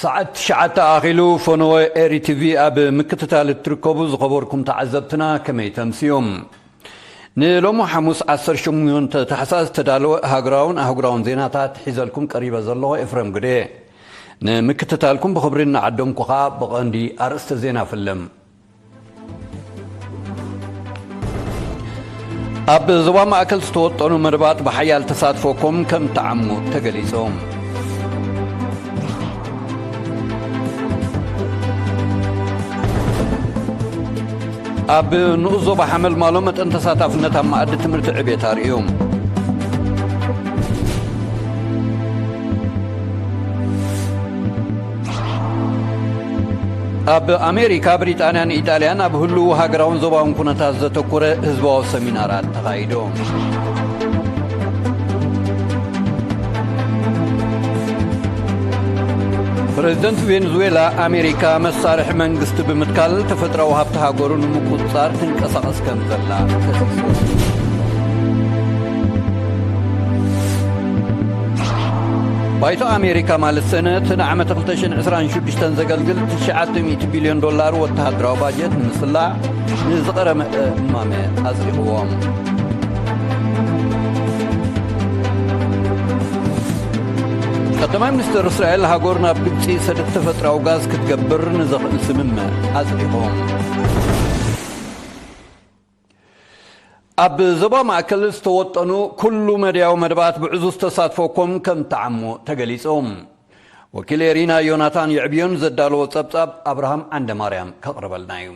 ሰዓት ትሽዓተ ኣኺሉ። ፈነወ ኤሪ ቲቪ ኣብ ምክትታል እትርከቡ ዝኸበርኩም ተዓዘብትና ከመይ ተምስዮም? ንሎሚ ሓሙስ ዓሰርተ ሸሞንተ ታሕሳስ ዝተዳለወ ሃገራውን ኣህጉራውን ዜናታት ሒዘልኩም ቀሪበ ዘለኹ ኤፍሬም ግደ። ንምክትታልኩም ብኽብሪ እናዓደምኩ ኸኣ ብቐንዲ ኣርእስተ ዜና ፍልም። ኣብ ዞባ ማእከል ዝተወጠኑ መደባት ብሓያል ተሳትፎ ኮም ከም ተዓሙ ተገሊጹ። ኣብ ንኡስ ዞባ ሓመልማሎ መጠን ተሳታፍነት ኣብ መኣዲ ትምህርቲ ዕቤት ኣርእዩ። ኣብ ኣሜሪካ፣ ብሪጣንያን ኢጣልያን ኣብ ህልው ሃገራውን ዞባውን ኩነታት ዘተኮረ ህዝባዊ ሰሚናራት ተኻይዱ። ፕሬዝደንት ቬንዙዌላ፣ ኣሜሪካ መሳርሒ መንግስቲ ብምትካል ተፈጥራዊ ሃብቲ ሃገሩ ንምቁጽጻር ትንቀሳቐስ ከም ዘላ ከሲሱ። ባይቶ ኣሜሪካ ማለት ሰነት ንዓመት ክልተ ሽሕን ዕስራን ሽዱሽተን ዘገልግል ትሽዓተ ሚእቲ ቢልዮን ዶላር ወተሃደራዊ ባጀት ንምስላዕ ንዝቐረመ እማመ ኣጽዲቕዎ። ቀዳማይ ሚኒስትር እስራኤል ሃገሩ ናብ ግብጺ ሰደድ ተፈጥራዊ ጋዝ ክትገብር ንዘኽእል ስምምዕ ኣጽዲቑ። ኣብ ዞባ ማእከል ዝተወጠኑ ኩሉ መድያዊ መደባት ብዕዙዝ ተሳትፎ ኮም ከም ተዓሙ ተገሊጹ። ወኪል ኤሪና ዮናታን የዕብዮን ዘዳለዎ ጸብጻብ ኣብርሃም ዓንደማርያም ከቕርበልና እዩ።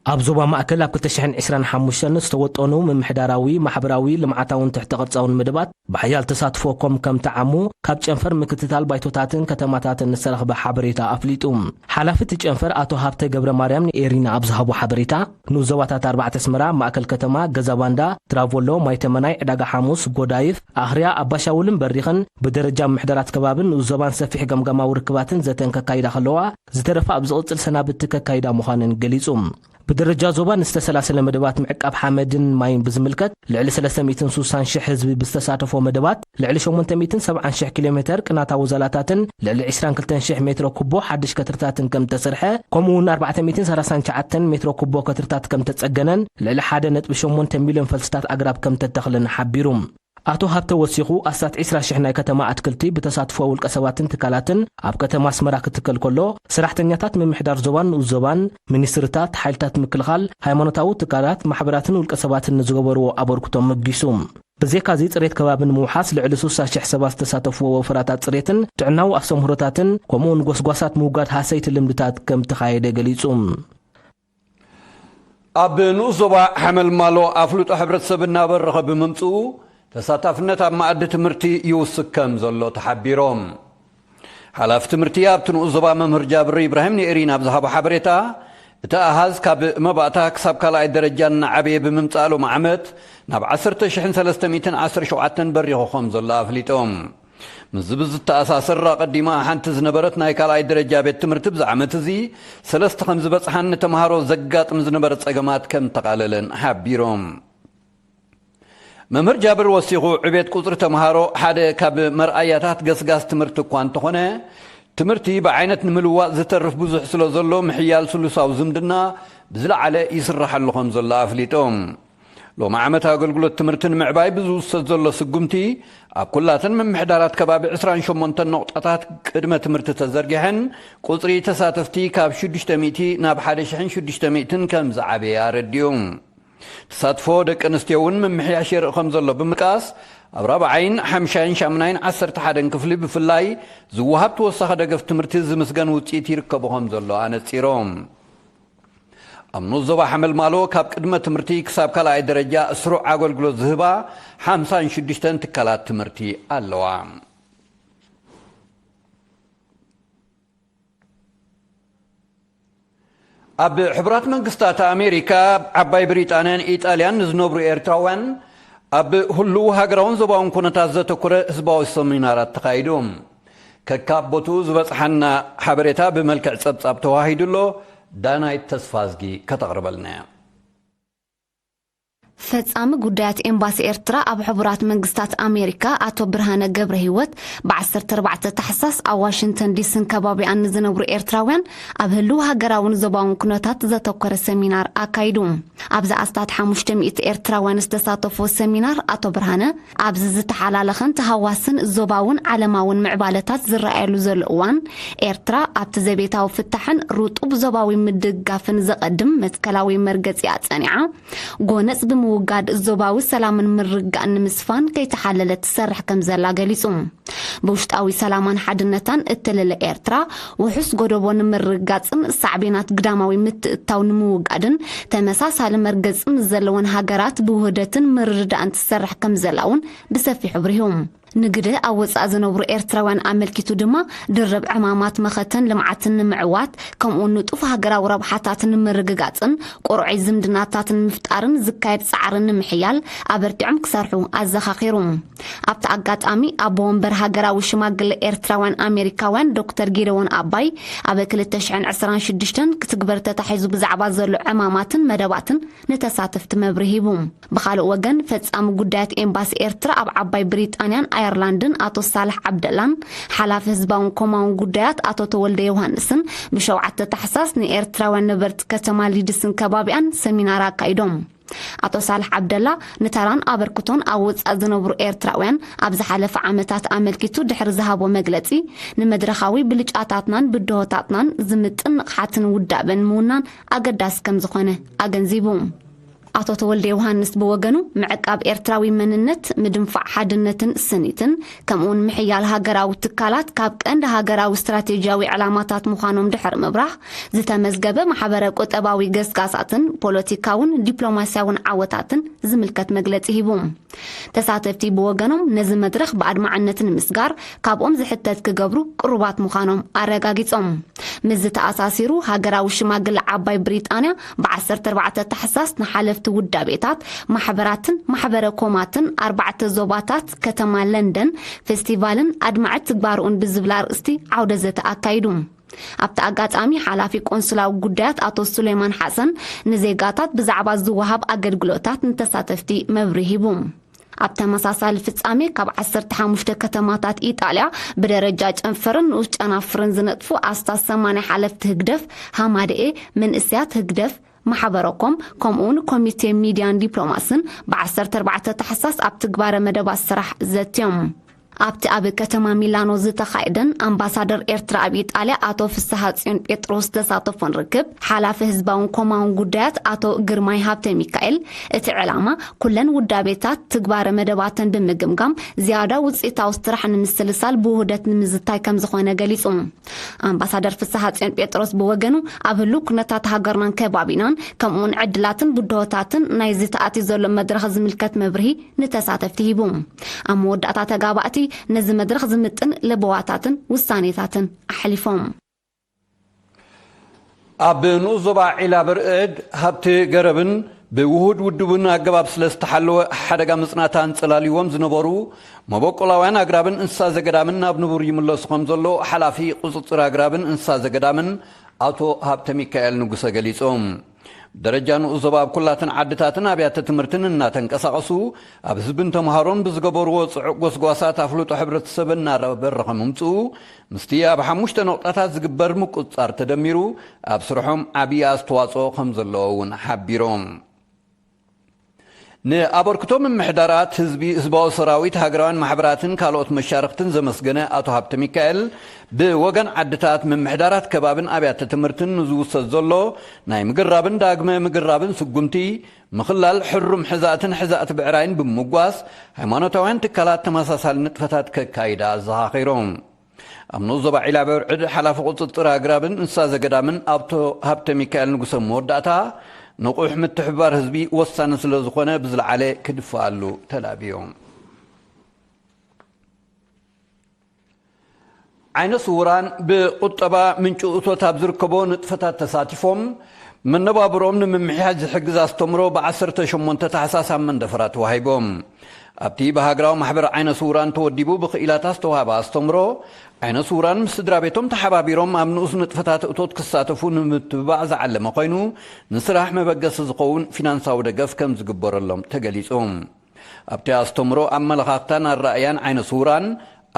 ኣብ ዞባ ማእከል ኣብ ክልተ ሽሕን ዕስራን ሓሙሽተን ዝተወጠኑ ምምሕዳራዊ፣ ማሕበራዊ፣ ልምዓታውን ትሕተ ቅርጻውን መደባት ብሓያል ተሳትፎ ኮም ከም ተዓሙ ካብ ጨንፈር ምክትታል ባይቶታትን ከተማታትን ዝተረኽበ ሓበሬታ ኣፍሊጡ። ሓላፊ እቲ ጨንፈር ኣቶ ሃብተ ገብረ ማርያም ንኤሪና ኣብ ዝሃቦ ሓበሬታ፣ ንኡስ ዞባታት ኣርባዕተ ኣስመራ፣ ማእከል ከተማ፣ ገዛ ባንዳ፣ ትራቮሎ፣ ማይ ተመናይ፣ ዕዳጋ ሓሙስ፣ ጎዳይፍ፣ ኣኽርያ፣ ኣባሻውልን በሪኽን ብደረጃ ምምሕዳራት ከባብን ንኡስ ዞባን ሰፊሕ ገምጋማዊ ርክባትን ዘተን ከካይዳ ከለዋ፣ ዝተረፋ ኣብ ዝቕጽል ሰናብቲ ከካይዳ ምዃነን ገሊጹ። ብደረጃ ዞባ ንዝተሰላሰለ መደባት ምዕቃብ ሓመድን ማይን ብዝምልከት፣ ልዕሊ ሰለስተ ሚእትን ስሳን ሽሕ ህዝቢ ብዝተሳተፎ መደባት፣ ልዕሊ ሸሞንተ ሚእትን ሰብዓን ሽሕ ኪሎ ሜተር ቅናታዊ ዛላታትን ልዕሊ ዕስራን ክልተን ሽሕ ሜትሮ ኩቦ ሓድሽ ከትርታትን ከም ተሰርሐ፣ ከምኡ እውን ኣርባዕተ ሚእትን ሰላሳን ትሽዓተን ሜትሮ ኩቦ ከትርታት ከም ተጸገነን፣ ልዕሊ ሓደ ነጥቢ ሸሞንተ ሚልዮን ፈልስታት ኣግራብ ከም ተተኽልን ሓቢሩ። ኣቶ ሃብተ ወሲኹ፣ ኣስታት ዕስራ ሽሕ ናይ ከተማ ኣትክልቲ ብተሳትፎ ውልቀ ሰባትን ትካላትን ኣብ ከተማ ኣስመራ ክትከል ከሎ፣ ሰራሕተኛታት ምምሕዳር ዞባን ንኡስ ዞባን፣ ሚኒስትርታት፣ ሓይልታት ምክልኻል፣ ሃይማኖታዊ ትካላት፣ ማሕበራትን ውልቀ ሰባትን ንዝገበርዎ ኣበርክቶ መጊሱ። ብዘይካዚ፣ ጽሬት ከባቢ ንምውሓስ ልዕሊ ስሳ ሽሕ ሰባት ዝተሳተፍዎ ወፈራታት ጽሬትን ጥዕናዊ ኣስተምህሮታትን፣ ከምኡውን ጎስጓሳት ምውጋድ ሃሰይቲ ልምድታት ከም ተኻየደ ገሊጹ። ኣብ ንኡስ ዞባ ሓመልማሎ ኣፍልጦ ሕብረተሰብ እናበረኸ ብምምጽኡ፣ ተሳታፍነት ኣብ መኣዲ ትምህርቲ ይውስክ ከም ዘሎ ተሓቢሮም። ሓላፊ ትምህርቲ ኣብቲ ንኡስ ዞባ መምህር ጃብር ኢብራሂም ንኤሪና ኣብ ዝሃቦ ሓበሬታ፣ እቲ ኣሃዝ ካብ መባእታ ክሳብ ካልኣይ ደረጃ እናዓበየ ብምምጻእ፣ ሎም ዓመት ናብ ዓሰርተ ሽሕን ሰለስተ ሚእትን ዓሰርተ ሸውዓተን በሪኹ ከም ዘሎ ኣፍሊጦም። ምስዚ ብዝተኣሳሰር፣ ኣቐዲማ ሓንቲ ዝነበረት ናይ ካልኣይ ደረጃ ቤት ትምህርቲ ብዚ ዓመት እዚ ሰለስተ ከም ዝበጽሓን ንተምሃሮ ዘጋጥም ዝነበረ ጸገማት ከም ተቓለለን ሓቢሮም። መምህር ጃብር ወሲኹ፣ ዕቤት ቁጽሪ ተምሃሮ ሓደ ካብ መርኣያታት ገስጋስ ትምህርቲ እኳ እንተኾነ፣ ትምህርቲ ብዓይነት ንምልዋጥ ዝተርፍ ብዙሕ ስለ ዘሎ፣ ምሕያል ስሉሳዊ ዝምድና ብዝለዓለ ይስራሓሉ ከም ዘሎ ኣፍሊጦም። ሎም ዓመት ኣገልግሎት ትምህርቲ ንምዕባይ ብዝውሰድ ዘሎ ስጉምቲ፣ ኣብ ኩላተን ምምሕዳራት ከባቢ ዕስራን ሸሞንተን ነቑጣታት ቅድመ ትምህርቲ ተዘርጊሐን፣ ቁጽሪ ተሳተፍቲ ካብ ሽዱሽተ ሚእቲ ናብ ሓደ ሽሕን ሽዱሽተ ሚእትን ከም ዝዓበየ ኣረዲኡ። ተሳትፎ ደቂ ኣንስትዮ እውን ምምሕያሽ የርኢ ከም ዘሎ ብምጥቃስ፣ ኣብ ራብዓይን ሓምሻይን ሻምናይን ዓሰርተ ሓደን ክፍሊ ብፍላይ ዝወሃብ ተወሳኺ ደገፍ ትምህርቲ ዝምስገን ውጽኢት ይርከቡ ከም ዘሎ ኣነጺሮም። ኣብ ንኡስ ዞባ ሓመልማሎ ካብ ቅድመ ትምህርቲ ክሳብ ካልኣይ ደረጃ ስሩዕ ኣገልግሎት ዝህባ ሓምሳን ሽዱሽተን ትካላት ትምህርቲ ኣለዋ። ኣብ ሕቡራት መንግስታት ኣሜሪካ፣ ዓባይ ብሪጣንያን ኢጣልያን ንዝነብሩ ኤርትራውያን ኣብ ህሉው ሃገራውን ዞባውን ኩነታት ዘተኮረ ህዝባዊ ሰሚናራት ተኻይዱ። ከካብ ቦትኡ ዝበጽሓና ሓበሬታ ብመልክዕ ጸብጻብ ተዋሂዱ ኣሎ። ዳናይት ተስፋዝጊ ከተቕርበልና እያ። ፈጻሚ ጉዳያት ኤምባሲ ኤርትራ ኣብ ሕቡራት መንግስታት ኣሜሪካ ኣቶ ብርሃነ ገብረ ህይወት፣ ብ14 ታሕሳስ ኣብ ዋሽንግተን ዲስን ከባቢኣን ንዝነብሩ ኤርትራውያን ኣብ ህልው ሃገራውን ዞባውን ኩነታት ዘተኮረ ሰሚናር ኣካይዱ። ኣብዚ ኣስታት ሓሙሽተ ሚእቲ ኤርትራውያን ዝተሳተፎ ሰሚናር ኣቶ ብርሃነ፣ ኣብዚ ዝተሓላለኸን ተሃዋስን ዞባውን ዓለማውን ምዕባለታት ዝረኣየሉ ዘሎ እዋን፣ ኤርትራ ኣብቲ ዘቤታዊ ፍታሕን ርጡብ ዞባዊ ምድግጋፍን ዘቐድም መትከላዊ መርገጺ ኣጸኒዓ፣ ጎነጽ ብምውጋድ ዞባዊ ሰላምን ምርግጋእን ንምስፋን ከይተሓለለ ትሰርሕ ከም ዘላ ገሊጹ። ብውሽጣዊ ሰላማን ሓድነታን እትልለ ኤርትራ፣ ውሑስ ጎደቦ ንምርግጋጽን ሳዕቤናት ግዳማዊ ምትእትታው ንምውጋድን ተመሳሳሊ መርገጽ ምስ ዘለወን ሃገራት ብውህደትን ምርድዳእን ትሰርሕ ከም ዘላ እውን ብሰፊሑ ኣብሪሁ። ንግደ ኣብ ወጻኢ ዝነብሩ ኤርትራውያን ኣመልኪቱ ድማ፣ ድርብ ዕማማት መኸተን ልምዓትን ንምዕዋት፣ ከምኡውን ንጡፍ ሃገራዊ ረብሓታት ንምርግጋጽን ቁርዑይ ዝምድናታት ንምፍጣርን ዝካየድ ጻዕሪ ንምሕያል ኣበርቲዖም ክሰርሑ ኣዘኻኺሩ። ኣብቲ ኣጋጣሚ፣ ኣቦ ወንበር ሃገራዊ ሽማግለ ኤርትራውያን ኣሜሪካውያን ዶክተር ጌደዎን ኣባይ፣ ኣብ ክልተ ሽሕን ዕስራን ሽዱሽተን ክትግበር ተታሒዙ ብዛዕባ ዘሎ ዕማማትን መደባትን ንተሳተፍቲ መብርሂ ሂቡ። ብኻልእ ወገን፣ ፈጻሚ ጉዳያት ኤምባሲ ኤርትራ ኣብ ዓባይ ብሪጣንያን ኣየርላንድን ኣቶ ሳልሕ ዓብደላን፣ ሓላፊ ህዝባውን ኮማውን ጉዳያት ኣቶ ተወልደ ዮሃንስን፣ ብ7 ታሕሳስ ንኤርትራውያን ነበርቲ ከተማ ሊድስን ከባቢኣን ሰሚናር ኣካይዶም። ኣቶ ሳልሕ ዓብደላ፣ ንታራን ኣበርክቶን ኣብ ወጻኢ ዝነብሩ ኤርትራውያን ኣብ ዝሓለፈ ዓመታት ኣመልኪቱ ድሕሪ ዝሃቦ መግለጺ፣ ንመድረኻዊ ብልጫታትናን ብድሆታትናን ዝምጥን ንቕሓትን ውዳበን ምውናን ኣገዳሲ ከም ዝኾነ ኣገንዚቡ። ኣቶ ተወልደ ዮሃንስ ብወገኑ፣ ምዕቃብ ኤርትራዊ መንነት፣ ምድንፋዕ ሓድነትን ስኒትን፣ ከምኡውን ምሕያል ሃገራዊ ትካላት ካብ ቀንዲ ሃገራዊ ስትራቴጂያዊ ዕላማታት ምዃኖም ድሕሪ ምብራህ፣ ዝተመዝገበ ማሕበረ ቁጠባዊ ገስጋሳትን ፖለቲካውን ዲፕሎማሲያውን ዓወታትን ዝምልከት መግለጺ ሂቡ። ተሳተፍቲ ብወገኖም፣ ነዚ መድረኽ ብኣድማዕነት ንምስጋር ካብኦም ዝሕተት ክገብሩ ቅሩባት ምዃኖም ኣረጋጊጾም። ምስዚ ተኣሳሲሩ፣ ሃገራዊ ሽማግለ ዓባይ ብሪጣንያ ብ14 ታሕሳስ ንሓለፍቲ ውዳቤታት፣ ማሕበራትን ማሕበረ ኮማትን ኣርባዕተ ዞባታት ከተማ ለንደን ፌስቲቫልን ኣድማዒ ትግባርኡን ብዝብል ኣርእስቲ ዓውደ ዘተ ኣካይዱ። ኣብቲ ኣጋጣሚ፣ ሓላፊ ቆንስላዊ ጉዳያት ኣቶ ሱሌማን ሓሰን ንዜጋታት ብዛዕባ ዝወሃብ ኣገልግሎታት ንተሳተፍቲ መብርሂ ሂቡ። ኣብ ተመሳሳሊ ፍጻሜ፣ ካብ ዓሰርተ ሓሙሽተ ከተማታት ኢጣልያ ብደረጃ ጨንፈርን ንኡስ ጨናፍርን ዝነጥፉ ኣስታት ሰማንያ ሓለፍቲ ህግደፍ ሃማደኤ፣ መንእሰያት ህግደፍ፣ ማሕበረኮም፣ ከምኡውን ኮሚቴ ሚድያን ዲፕሎማስን ብ14 ታሕሳስ ኣብ ትግባረ መደባት ስራሕ ዘትዮም። ኣብቲ ኣብ ከተማ ሚላኖ ዝተኻየደን ኣምባሳደር ኤርትራ ኣብ ኢጣልያ ኣቶ ፍስሃ ጽዮን ጴጥሮስ ዝተሳተፎን ርክብ፣ ሓላፊ ህዝባውን ኮማውን ጉዳያት ኣቶ ግርማይ ሃብተ ሚካኤል፣ እቲ ዕላማ ኩለን ውዳቤታት ትግባረ መደባተን ብምግምጋም፣ ዝያዳ ውጽኢታዊ ስራሕ ንምስልሳል ብውህደት ንምዝታይ ከም ዝኾነ ገሊጹ። ኣምባሳደር ፍስሃ ጽዮን ጴጥሮስ ብወገኑ፣ ኣብ ህሉው ኩነታት ሃገርናን ከባቢናን፣ ከምኡውን ዕድላትን ብድሆታትን ናይዚ ተኣትዩ ዘሎ መድረኽ ዝምልከት መብርሂ ንተሳተፍቲ ሂቡ። ኣብ መወዳእታ፣ ተጋባእቲ ነዚ መድረኽ ዝምጥን ለበዋታትን ውሳኔታትን ኣሕሊፎም። ኣብ ንኡስ ዞባ ዒላ ብርዕድ ሃብቲ ገረብን ብውሁድ ውድብን ኣገባብ ስለ ዝተሓለወ፣ ሓደጋ ምጽናት ኣንጸላልይዎም ዝነበሩ መበቆላውያን ኣግራብን እንስሳ ዘገዳምን ናብ ንቡር ይምለሱ ከም ዘሎ ሓላፊ ቁጽጽር ኣግራብን እንስሳ ዘገዳምን ኣቶ ሃብተ ሚካኤል ንጉሰ ገሊጾም። ደረጃ ንኡስ ዞባ ኣብ ኩላትን ዓድታትን ኣብያተ ትምህርትን እናተንቀሳቐሱ፣ ኣብ ህዝብን ተምሃሮን ብዝገበርዎ ጽዑቕ ጎስጓሳት ኣፍልጦ ሕብረተሰብ እናበረኸ ምምጽኡ፣ ምስቲ ኣብ ሓሙሽተ ነቑጣታት ዝግበር ምቁጽጻር ተደሚሩ፣ ኣብ ስርሖም ዓብዪ ኣስተዋጽኦ ከም ዘለዎ እውን ሓቢሮም። ንኣበርክቶ ምምሕዳራት ህዝቢ፣ ህዝባዊ ሰራዊት፣ ሃገራውያን ማሕበራትን ካልኦት መሻርኽትን ዘመስገነ ኣቶ ሃብተ ሚካኤል፣ ብወገን ዓድታት፣ ምምሕዳራት ከባብን ኣብያተ ትምህርትን ንዝውሰድ ዘሎ ናይ ምግራብን ዳግመ ምግራብን ስጉምቲ፣ ምኽላል ሕሩም ሕዛእትን ሕዛእቲ ብዕራይን ብምምጓስ፣ ሃይማኖታውያን ትካላት ተመሳሳሊ ንጥፈታት ከካይዳ ኣዘኻኺሮም። ኣብ ንኡስ ዞባ ዒላ ብርዕድ ሓላፊ ቁጽጽር ኣግራብን እንስሳ ዘገዳምን ኣቶ ሃብተ ሚካኤል ንጉሰ መወዳእታ፣ ንቑሕ ምትሕብባር ህዝቢ ወሳኒ ስለ ዝኾነ፣ ብዝለዓለ ክድፍኣሉ ተላብዮም። ዓይነ ስውራን ብቁጠባ ምንጪ እቶት ኣብ ዝርከቦ ንጥፈታት ተሳቲፎም፣ መነባብሮኦም ንምምሕያሽ ዝሕግዝ ኣስተምሮ ብ ዓሰርተ ሸሞንተ ታሕሳስ ኣብ መንደፈራ ተዋሂቦም። ኣብቲ ብሃገራዊ ማሕበር ዓይነ ስውራን ተወዲቡ ብክኢላታት ዝተዋህበ ኣስተምሮ፣ ዓይነ ስውራን ምስ ስድራ ቤቶም ተሓባቢሮም ኣብ ንኡስ ንጥፈታት እቶት ክሳተፉ ንምትብባዕ ዝዓለመ ኮይኑ፣ ንስራሕ መበገሲ ዝኸውን ፊናንሳዊ ደገፍ ከም ዝግበረሎም ተገሊጹ። ኣብቲ ኣስተምሮ ኣመለኻኽታን ኣረኣእያን ዓይነ ስውራን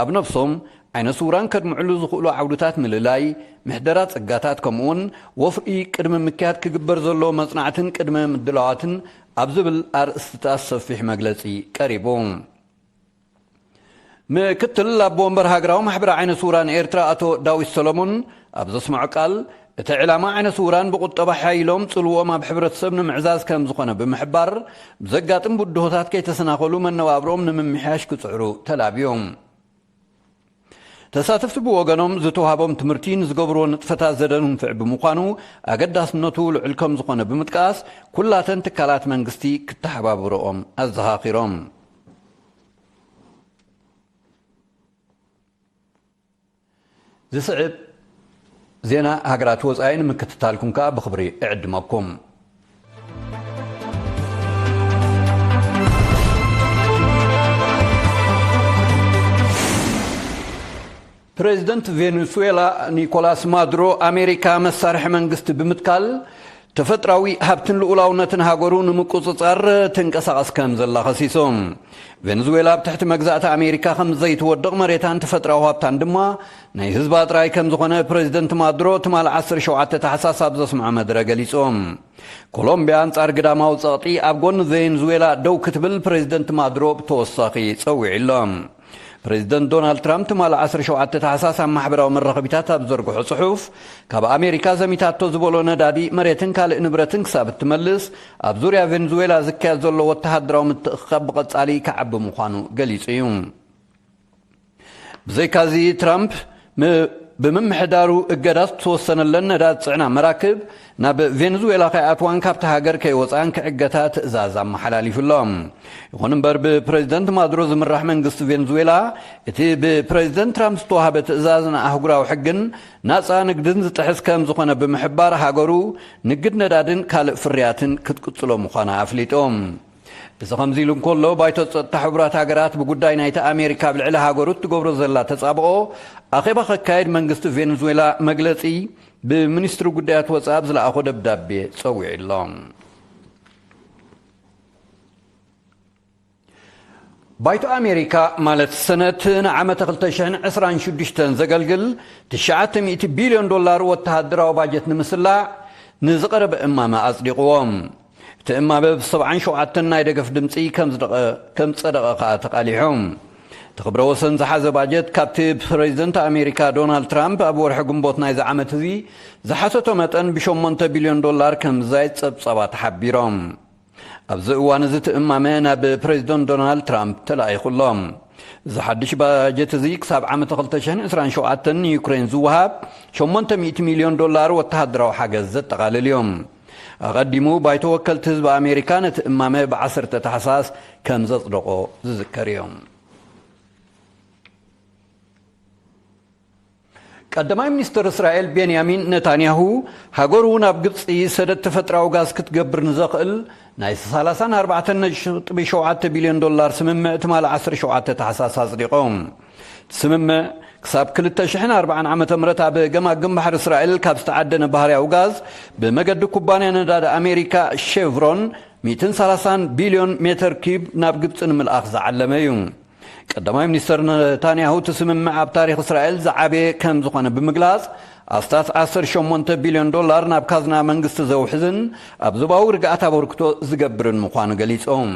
ኣብ ነፍሶም፣ ዓይነ ስውራን ከድምዕሉ ዝኽእሉ ዓውድታት ምልላይ፣ ምሕደራ ጸጋታት፣ ከምኡውን ወፍሪ ቅድሚ ምክያድ ክግበር ዘሎ መጽናዕትን ቅድመ ምድላዋትን ኣብ ዝብል ኣርእስትታት ሰፊሕ መግለጺ ቀሪቡ። ምክትል ኣቦ ወንበር ሃገራዊ ማሕበረ ዓይነ ስውራን ኤርትራ ኣቶ ዳዊት ሰሎሞን ኣብ ዘስምዖ ቃል፣ እቲ ዕላማ ዓይነ ስውራን ብቁጠባ ሓይሎም ጽልዎም ኣብ ሕብረተሰብ ንምዕዛዝ ከም ዝኾነ ብምሕባር፣ ብዘጋጥም ብድሆታት ከይተሰናኸሉ መነባብሮም ንምምሕያሽ ክጽዕሩ ተላብዮም። ተሳተፍቲ ብወገኖም፣ ዝተዋህቦም ትምህርቲ ንዝገብርዎ ንጥፈታት ዘደንፍዕ ብምዃኑ፣ ኣገዳስነቱ ልዑል ከም ዝኾነ ብምጥቃስ፣ ኩላተን ትካላት መንግስቲ ክተሓባብርኦም ኣዘኻኺሮም። ዝስዕብ ዜና ሃገራት ወጻኢ ንምክትታልኩም ከኣ ብኽብሪ እዕድመኩም። ፕሬዚደንት ቬኔዙዌላ ኒኮላስ ማዱሮ፣ ኣሜሪካ መሳርሒ መንግስቲ ብምትካል ተፈጥራዊ ሃብትን ልኡላውነትን ሃገሩ ንምቁጽጻር ትንቀሳቐስ ከም ዘላ ከሲሱ። ቬኔዙዌላ ኣብ ትሕቲ መግዛእቲ ኣሜሪካ ከም ዘይትወድቕ፣ መሬታን ተፈጥራዊ ሃብታን ድማ ናይ ህዝባ ጥራይ ከም ዝኾነ ፕሬዚደንት ማዱሮ ትማሊ ዓሰርተ ሸውዓተ ታሕሳስ ኣብ ዘስምዖ መደረ ገሊጹ። ኮሎምቢያ ኣንጻር ግዳማዊ ጸቕጢ ኣብ ጎኒ ቬኔዙዌላ ደው ክትብል ፕሬዚደንት ማዱሮ ብተወሳኺ ጸዊዑ ኣሎ። ፕሬዚደንት ዶናልድ ትራምፕ ትማሊ ዓሰርተ ሸውዓተ ታሕሳስ ኣብ ማሕበራዊ መራኸቢታት ኣብ ዘርግሖ ጽሑፍ፣ ካብ ኣሜሪካ ዘሚታቶ ዝበሎ ነዳዲ፣ መሬትን ካልእ ንብረትን ክሳብ እትመልስ፣ ኣብ ዙርያ ቬኔዙዌላ ዝካየድ ዘሎ ወተሃደራዊ ምትእኽኻብ ብቐጻሊ ክዓቢ ምዃኑ ገሊጹ እዩ። ብዘይካዚ፣ ትራምፕ ም-፣ ብምምሕዳሩ እገዳ ዝተወሰነለን ነዳዲ ዝጽዕና መራክብ ናብ ቬኔዙዌላ ከይኣትዋን ካብቲ ሃገር ከይወጻን ክዕገታ ትእዛዝ ኣመሓላሊፉ ኣሎ። ይኹን እምበር፣ ብፕሬዚደንት ማዱሮ ዝምራሕ መንግስቲ ቬኔዙዌላ፣ እቲ ብፕሬዚደንት ትራምፕ ዝተዋህበ ትእዛዝ ንኣህጉራዊ ሕግን ናጻ ንግድን ዝጥሕስ ከም ዝኾነ ብምሕባር፣ ሃገሩ ንግድ ነዳድን ካልእ ፍርያትን ክትቅጽሎ ምዃና ኣፍሊጡ። እዚ ከምዚ ኢሉ እንከሎ፣ ባይቶ ጸጥታ ሕቡራት ሃገራት ብጉዳይ ናይቲ ኣሜሪካ ኣብ ልዕሊ ሃገሩ እትገብሮ ዘላ ተጻብኦ፣ ኣኼባ ከካየድ መንግስቲ ቬኔዙዌላ መግለጺ ብሚኒስትሪ ጉዳያት ወጻኢ ኣብ ዝለኣኾ ደብዳቤ ጸዊዑ ኣሎ። ባይቶ ኣሜሪካ፣ ማለት ሰነት፣ ንዓመተ ክልተ ሽሕን ዕስራን ሽዱሽተን ዘገልግል ትሽዓተ ሚእቲ ቢልዮን ዶላር ወተሃደራዊ ባጀት ንምስላዕ ንዝቐረበ እማመ ኣጽዲቕዎ። እቲ እማመ ብሰብዓን ሸውዓተን ናይ ደገፍ ድምጺ ከም ዝደቐ-፣ ከም ጸደቐ ከኣ ተቓሊሑ። እቲ ክብረ ወሰን ዝሓዘ ባጀት፣ ካብቲ ፕሬዚደንት ኣሜሪካ ዶናልድ ትራምፕ ኣብ ወርሒ ግንቦት ናይዚ ዓመት እዚ ዝሓተቶ መጠን ብሸሞንተ ቢልዮን ዶላር ከም ዝዛይድ ጸብጻባት ሓቢሮም። ኣብዚ እዋን እዚ እቲ እማመ ናብ ፕሬዚደንት ዶናልድ ትራምፕ ተላኢኹ ኣሎ። እዚ ሓድሽ ባጀት እዚ ክሳብ ዓመተ ክልተ ሽሕን ዕስራን ሸውዓተን ንዩክሬን ዝወሃብ ሸሞንተ ሚእቲ ሚልዮን ዶላር ወተሃደራዊ ሓገዝ ዘጠቓልል እዩ። ኣቐዲሙ ባይቶ ወከልቲ ህዝቢ ኣሜሪካ ነቲ እማመ ብ ዓሰርተ ታሕሳስ ከም ዘጽደቖ ዝዝከር እዩ። ቀዳማይ ሚኒስትር እስራኤል ቤንያሚን ነታንያሁ፣ ሃገሩ ናብ ግብጺ ሰደድ ተፈጥራዊ ጋዝ ክትገብር ንዘኽእል ናይ ሰላሳን ኣርባዕተን ነጥቢ ሸውዓተ ቢልዮን ዶላር ስምምዕ ትማሊ ዓሰርተ ሸውዓተ ታሕሳስ ኣጽዲቖም። እቲ ስምምዕ፣ ክሳብ ክልተ ሽሕን ኣርባዓን ዓመተ ምህረት ኣብ ገማግም ባሕሪ እስራኤል ካብ ዝተዓደነ ባህርያዊ ጋዝ ብመገዲ ኩባንያ ነዳዲ ኣሜሪካ ሼቭሮን ሚእትን ሰላሳን ቢልዮን ሜተር ኪዩብ ናብ ግብጺ ንምልኣኽ ዝዓለመ እዩ። ቀዳማይ ሚኒስተር ነታንያሁ፣ እቲ ስምምዕ ኣብ ታሪኽ እስራኤል ዝዓበየ ከም ዝኾነ ብምግላጽ፣ ኣስታት ዓሰርተ ሸሞንተ ቢልዮን ዶላር ናብ ካዝና መንግስቲ ዘውሕዝን ኣብ ዞባዊ ርግኣት ኣበርክቶ ዝገብርን ምዃኑ ገሊጾም።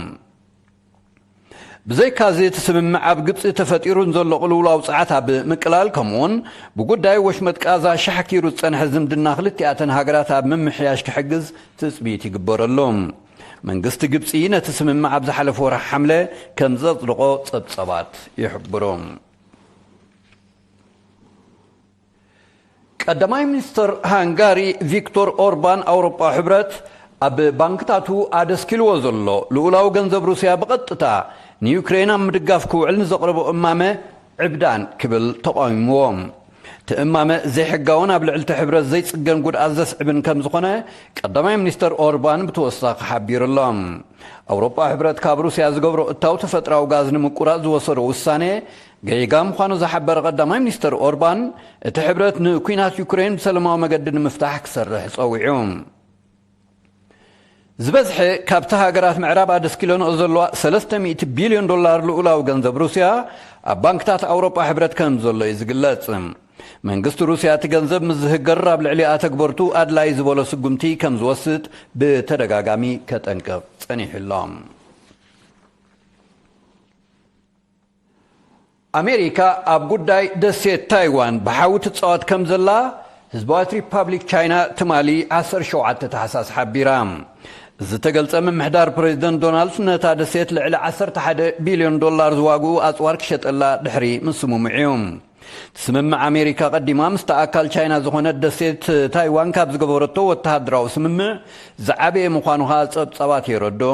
ብዘይካዚ፣ እቲ ስምምዕ ኣብ ግብጺ ተፈጢሩ ንዘሎ ቅልውላው ጸዓት ኣብ ምቅላል፣ ከምኡውን ብጉዳይ ወሽመጥ ቃዛ ሻሕኪሩ ዝጸንሐ ዝምድና ክልቲኣተን ሃገራት ኣብ ምምሕያሽ ክሕግዝ ትጽቢት ይግበረሉ። መንግስቲ ግብጺ ነቲ ስምምዕ ኣብ ዝሓለፈ ወርሒ ሓምለ ከም ዘጽደቖ ጸብጻባት ይሕብሩ። ቀዳማይ ሚኒስተር ሃንጋሪ ቪክቶር ኦርባን፣ ኣውሮጳ ሕብረት ኣብ ባንክታቱ ኣደስኪልዎ ዘሎ ልኡላዊ ገንዘብ ሩስያ ብቐጥታ ንዩክሬን ኣብ ምድጋፍ ክውዕል ንዘቕረቦ እማመ ዕብዳን ክብል ተቓዊምዎ። እቲ እማመ ዘይሕጋውን ኣብ ልዕሊ እቲ ሕብረት ዘይጽገን ጉድኣት ዘስዕብን ከም ዝኾነ ቀዳማይ ሚኒስተር ኦርባን ብተወሳኺ ሓቢሩ ኣሎ። ኣውሮጳ ሕብረት ካብ ሩስያ ዝገብሮ እታው ተፈጥራዊ ጋዝ ንምቁራጽ ዝወሰዶ ውሳኔ ጌጋ ምዃኑ ዝሓበረ ቀዳማይ ሚኒስተር ኦርባን፣ እቲ ሕብረት ንኲናት ዩክሬን ብሰላማዊ መገዲ ንምፍታሕ ክሰርሕ ጸዊዑ። ዝበዝሐ ካብቲ ሃገራት ምዕራብ ኣደስኪለንኦ ዘለዋ ሰለስተ ሚእቲ ቢልዮን ዶላር ልኡላዊ ገንዘብ ሩስያ ኣብ ባንክታት ኣውሮጳ ሕብረት ከም ዘሎ እዩ ዝግለጽ። መንግስቲ ሩስያ እቲ ገንዘብ ምስ ዝህገር ኣብ ልዕሊ ኣተግበርቱ ኣድላይ ዝበሎ ስጉምቲ ከም ዝወስድ ብተደጋጋሚ ከጠንቅቕ ጸኒሑ ኣሎ። ኣሜሪካ ኣብ ጉዳይ ደሴት ታይዋን ብሓዊ ትጻወት ከም ዘላ ህዝባዊት ሪፓብሊክ ቻይና ትማሊ ዓሰርተ ሸውዓተ ታሕሳስ ሓቢራ። ዝተገልጸ ምምሕዳር ፕሬዚደንት ዶናልድ ነታ ደሴት ልዕሊ ዓሰርተ ሓደ ቢልዮን ዶላር ዝዋግኡ ኣጽዋር ክሸጠላ ድሕሪ ምስምምዑ እዩ። እቲ ስምምዕ ኣሜሪካ ቀዲማ ምስቲ ኣካል ቻይና ዝኾነት ደሴት ታይዋን ካብ ዝገበረቶ ወተሃደራዊ ስምምዕ ዝዓበየ ምዃኑ ኸኣ ጸብጻባት የረድኡ።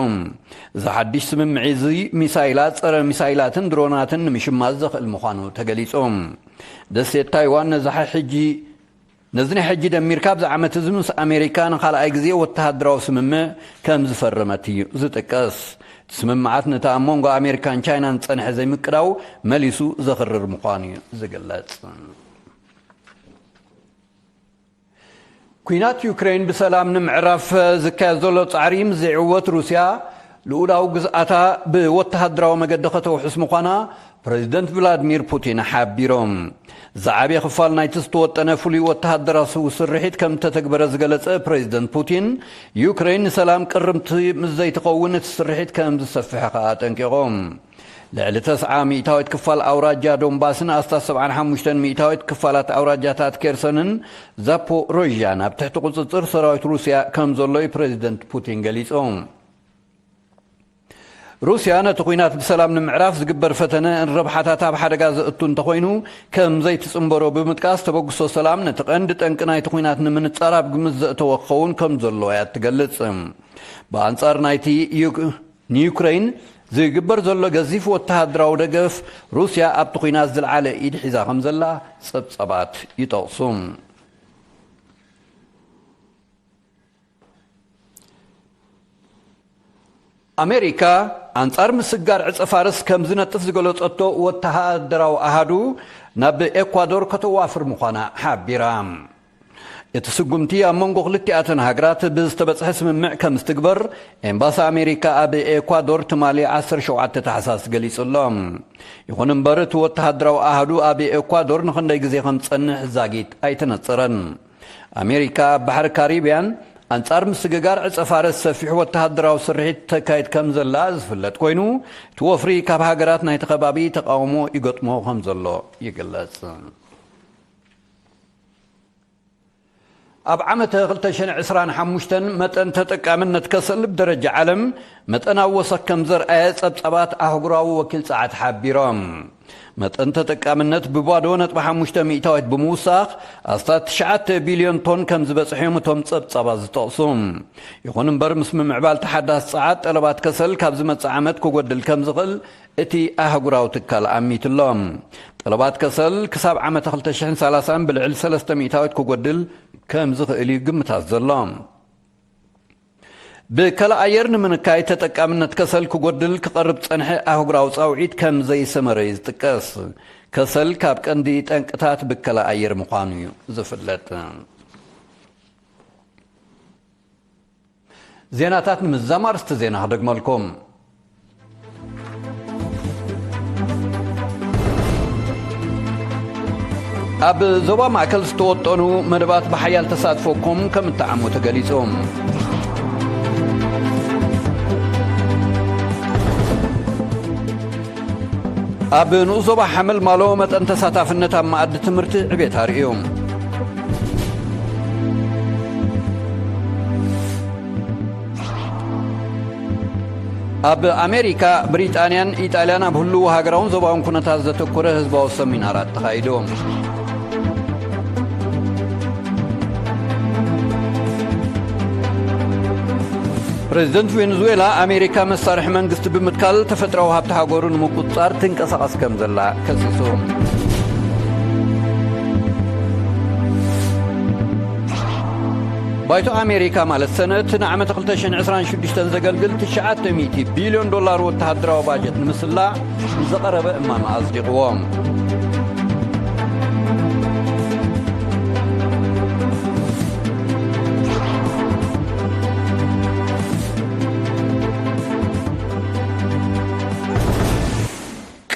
እዚ ሓድሽ ስምምዕ እዚ ሚሳይላት፣ ጸረ ሚሳይላትን ድሮናትን ንምሽማዝ ዘኽእል ምዃኑ ተገሊጹ። ደሴት ታይዋን ነዚ ሕጂ ነዚ ናይ ሕጂ ደሚርካ ኣብዚ ዓመት እዚ ምስ ኣሜሪካ ንኻልኣይ ግዜ ወተሃደራዊ ስምምዕ ከም ዝፈረመት እዩ ዝጥቀስ። እቲ ስምምዓት ነቲ ኣብ መንጎ ኣሜሪካን ቻይናን ዝጸንሐ ዘይምቅዳው መሊሱ ዘኽርር ምዃኑ እዩ ዝግለጽ። ኲናት ዩክሬን ብሰላም ንምዕራፍ ዝካየድ ዘሎ ጻዕሪ ምስ ዘይዕወት፣ ሩስያ ልኡላዊ ግዝኣታ ብወተሃደራዊ መገዲ ከተውሕስ ምዃና ፕሬዚደንት ቭላድሚር ፑቲን ሓቢሮም። ዝዓበየ ክፋል ናይቲ ዝተወጠነ ፍሉይ ወተሃደራዊ ስርሒት ከም እተተግበረ ዝገለጸ ፕሬዚደንት ፑቲን፣ ዩክሬን ንሰላም ቅርምቲ ምስ ዘይትኸውን እቲ ስርሒት ከም ዝሰፍሕ ከኣ ኣጠንቂቖም። ልዕሊ ተስዓ ሚእታዊት ክፋል ኣውራጃ ዶንባስን ኣስታት ሰብዓን ሓሙሽተን ሚእታዊት ክፋላት ኣውራጃታት ኬርሰንን ዛፖሮዥያን ኣብ ትሕቲ ቁጽጽር ሰራዊት ሩስያ ከም ዘሎ እዩ ፕሬዚደንት ፑቲን ገሊጹ። ሩስያ ነቲ ኲናት ብሰላም ንምዕራፍ ዝግበር ፈተነ ንረብሓታት ኣብ ሓደጋ ዘእቱ እንተኾይኑ ከም ዘይትጽንበሮ ብምጥቃስ፣ ተበግሶ ሰላም ነቲ ቀንዲ ጠንቂ ናይቲ ኲናት ንምንጻር ኣብ ግምት ዘእተወ ክኸውን ከም ዘለዎ እያ እትገልጽ። ብኣንጻር ናይቲ ዩክ-፣ ንዩክረይን ዝግበር ዘሎ ገዚፍ ወተሃደራዊ ደገፍ፣ ሩስያ ኣብቲ ኲናት ዝለዓለ ኢድ ሒዛ ከም ዘላ ጸብጻባት ይጠቕሱ። ኣሜሪካ ኣንጻር ምስግጋር ዕጸ ፋርስ ከም ዝነጥፍ ዝገለጸቶ ወተሃደራዊ ኣሃዱ ናብ ኤኳዶር ከተዋፍር ምዃና ሓቢራ። እቲ ስጉምቲ ኣብ መንጎ ክልቲኣተን ሃገራት ብዝተበጽሐ ስምምዕ ከም ዝትግበር ኤምባሲ ኣሜሪካ ኣብ ኤኳዶር ትማሊ ዓሰርተ ሸውዓተ ታሕሳስ ገሊጹ ኣሎ። ይኹን እምበር፣ እቲ ወተሃደራዊ ኣሃዱ ኣብ ኤኳዶር ንኽንደይ ግዜ ከም ዝጸንሕ ዛጊት ኣይተነጸረን። ኣሜሪካ ኣብ ባሕሪ ካሪብያን ኣንጻር ምስግጋር ዕጸ ፋርስ ሰፊሕ ወተሃደራዊ ስርሒት ተካይድ ከም ዘላ ዝፍለጥ ኮይኑ፣ እቲ ወፍሪ ካብ ሃገራት ናይቲ ከባቢ ተቃውሞ ይገጥሞ ከም ዘሎ ይግለጽ። ኣብ ዓመተ ክልተ ሽሕን ዕስራን ሓሙሽተን መጠን ተጠቃምነት ከሰል ብደረጃ ዓለም መጠናዊ ወሰኽ ከም ዘርኣየ ጸብጻባት ኣህጉራዊ ወኪል ጸዓት ሓቢሮም። መጠን ተጠቃምነት ብባዶ ነጥቢ ሓሙሽተ ሚእታዊት ብምውሳኽ ኣስታት ትሽዓተ ቢልዮን ቶን ከም ዝበጽሐ እዮም እቶም ጸብጻባት ዝጠቕሱ። ይኹን እምበር፣ ምስ ምምዕባል ተሓዳስ ጸዓት፣ ጠለባት ከሰል ካብ ዝመጽእ ዓመት ክጎድል ከም ዝኽእል እቲ ኣህጉራዊ ትካል ኣሚቱ ኣሎ። ጠለባት ከሰል ክሳብ ዓመተ ክልተ ሽሕን ሰላሳን ብልዕሊ ሰለስተ ሚእታዊት ክጎድል ከም ዝኽእል እዩ ግምታት ዘሎ። ብከላ ኣየር ንምንካይ ተጠቃምነት ከሰል ክጎድል ክቐርብ ዝጸንሐ ኣህጉራዊ ጻውዒት ከም ዘይሰመረ እዩ ዝጥቀስ። ከሰል ካብ ቀንዲ ጠንቅታት ብከላ ኣየር ምዃኑ እዩ ዝፍለጥ። ዜናታት ንምዝዛም ኣርእስቲ ዜና ክደግመልኩም። ኣብ ዞባ ማእከል ዝተወጠኑ መደባት ብሓያል ተሳትፎኩም ከም እተዓሙ ተገሊጹ። ኣብ ንኡስ ዞባ ሓመልማሎ መጠን ተሳታፍነት ኣብ መኣዲ ትምህርቲ ዕቤት ኣርእዩ። ኣብ ኣሜሪካ፣ ብሪጣንያን ኢጣልያን ኣብ ህልው ሃገራውን ዞባውን ኩነታት ዘተኮረ ህዝባዊ ሰሚናራት ተኻይዱ። ፕሬዚደንት ቬኔዙዌላ፣ ኣሜሪካ መሳርሒ መንግስቲ ብምትካል ተፈጥራዊ ሃብቲ ሃገሩ ንምቁጽጻር ትንቀሳቐስ ከም ዘላ ከሲሱ። ባይቶ ኣሜሪካ ማለት ሰነት ንዓመት ክልተ ሽሕን ዕስራን ሽዱሽተን ዘገልግል ትሽዓተ ሚእቲ ቢልዮን ዶላር ወተሃደራዊ ባጀት ንምስላዕ ንዘቐረበ እማመ ኣጽዲቕዎ።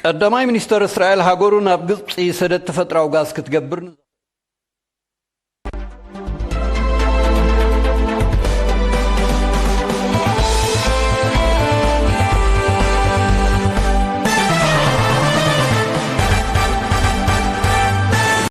ቀዳማይ ሚኒስተር እስራኤል ሃገሩ ናብ ግብጺ ሰደድ ተፈጥራዊ ጋዝ ክትገብር